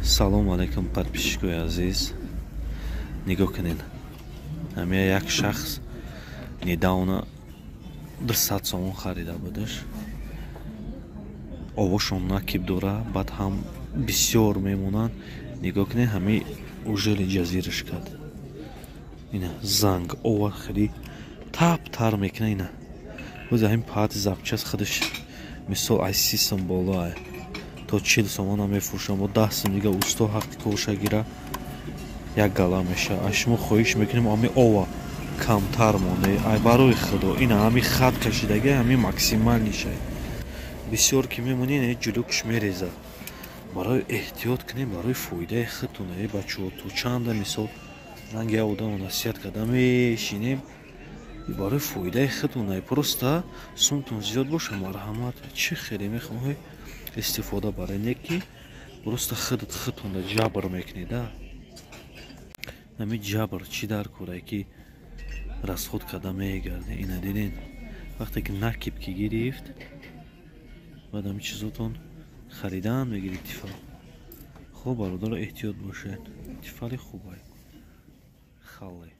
Салому алайкум, подписчикои азиз. Нигоҳ кунед, ҳамия як шахс недавно 200 сомон харида будаш. Овошон накиб дора, баъд ҳам бисёр мемонанд. Нигоҳ кунед, ҳами ужели ҷазираш кард. Ина занг ова хеле тап тар мекуна. Ина боз ҳамин паати запчасть худаш, мисол, ай 30 сом боло то 40 сомона мефурӯшам. Бо 10 сом дига усто ҳаққи корша гира, як гала меша. Аз шумо хоҳиш мекунем, ами ова камтар монде, ай барои худо. Ина ҳами хат кашидаги, ҳами максимальныйша. Бисёр ки мемонӣ, ина ҷулукш мерезад. Барои эҳтиёт кунем, барои фоидаи худтон. Э бачаҳо, то чанда, мисол, ранги як одамо насиҳат карда мешинем? Барои фоидаи худтон. Просто сумтон зиёд боша, марҳамат, чӣ хеле мехоҳӣ, истифода баред, не ки просто худат худтонда ҷабр мекунеда. Ҳами ҷабр чӣ дар корае, ки расход карда мегарде? Ина диден, вақте ки накиб ки гирифт, баъд ҳами чизотон харидан мегирид. Тифал хуб, бародаро, эҳтиёт бошед. Тифали хубай хале.